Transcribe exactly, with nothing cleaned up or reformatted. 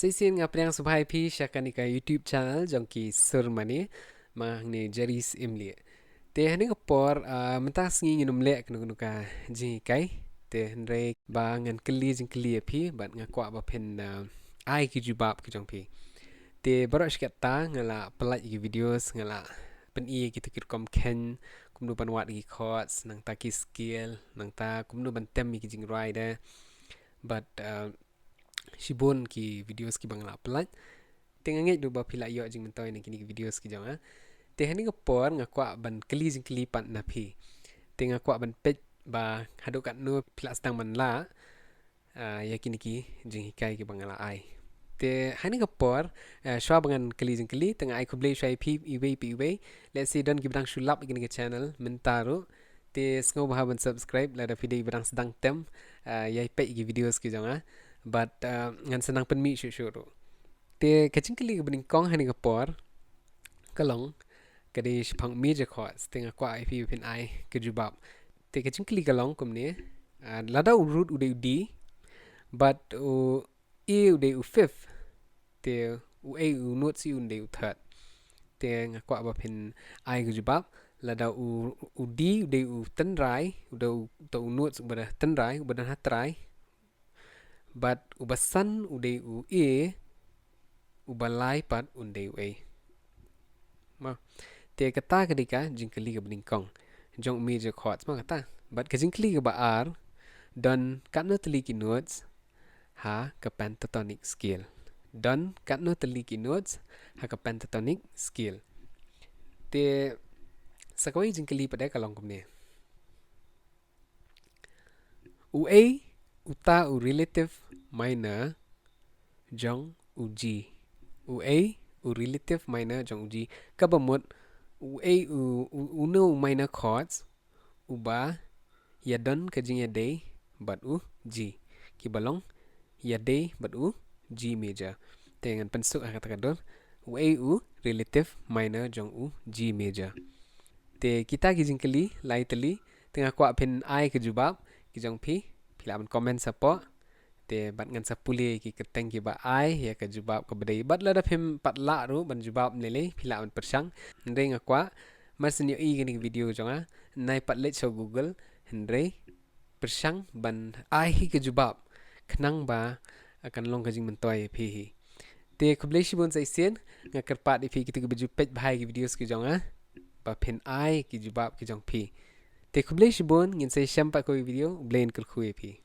Te shisien nga pdiang sngewbha ïa phi sha kane ka YouTube channel jong ki Sur Mane, ma nga hangne Jari Syiemlieh. Te ha kane ka por, ah, mynta sngi ngin ym leh kano kano ka jinghikai. Te hynrei ba ngan kylli jingkylli ïa phi bad nga kwah ba phin, ah, ai ki jubab ki jong phi. Te baroh shi katta nga la pyllait ïa ki videos, nga la pyni ïa kito ki rukom kheiñ, kumno ban wad ïa ki chords, nangta ki scale, nangta kumno ban tem ïa ki jingrwai de. Bad, ah, shibun ki videos kiba nga la pyllait. Te nga ngeit ruh ba phi la ïoh jingmyntoi na kine ki videos ki jong nga. Te ha kane ka por nga kwah ban kylli jingkylli pat na phi. Te nga kwah ban peit ba haduh katno phi la sdang ban lah, ah, ïa kine ki jinghikai kiba nga la ai. Te ha kane ka por, ah, shuwa ba ngan kylli jingkylli, te nga ai khublei shuwa ïa phi iwei pa iwei. Lehse don kiba dang shu lap ïa kane ka channel mynta ruh, te sngewbha ban subscribe lada phi dei ba dang sdang tem, ah, ïa peit ïa ki videos ki jong nga. Bad, ah, ngan sa nang pynmih shuh shuh ruh. Te ka jingkylli kaba nyngkong ha kane ka por ka long, ka dei shaphang major chords, te nga kwah ïa phi ba phin ai ka jubab. Te ka jingkylli ka long kumne, ah, lada u root u dei u D, bad u A u dei u fifth, te u A u note shisha u dei u third. Te nga kwah ba phin ai ka jubab, lada u, u D u dei u tynrai, u dei u, uta u note uba da tynrai, uba don ha trai. Bad uba san u dei u A, uba lai pat un dei u A. Ma. Te kata ka dei ka jingkylli kaba nyngkong jong u major chords, ma kata. Bad ka jingkylli kaba ar, don katno tylli ki notes ha ka pentatonic scale. Don katno tylli ki notes ha ka pentatonic scale. Te sa kawei jingkylli pat de ka long kumne. U A uta u relative minor jong u G. U A u relative minor jong u G. Kaba mut u A u, u, uno u minor chords uba ïadon ka jingïadei bad u G. Kiba long ïadei bad u G major. Te ngan pynsuk ha kata ka dur. U A u relative minor jong u G major. Te kita ki jingkylli lai tylli, te nga kwah phin ai ka jubab ki jong phi, phi lah ban comment shapoh. Te bad ngan sa pule ki kyrteng kiba ai ïa ka jubab kaba dei. Bad lada phim pat lah ruh ban jubab ne lei, phi lah ban pyrshang. Hynrei nga kwah, mar shu ïohi kane ka video jong nga, nai pat leit sha Google, hynrei pyrshang ban ai hi ka jubab, khnang ba kan long ka jingmyntoi ïa phi hi. Te khublei shibun sa shisien, nga kyrpad ïa phi kito kiba ju peit bha ïa ki videos ki jong nga, ba phin ai ki jubab ki jong phi. Te khublei shibun, ngin sa ïashem pat kawei video, U Blei un kyrkhu ïa phi.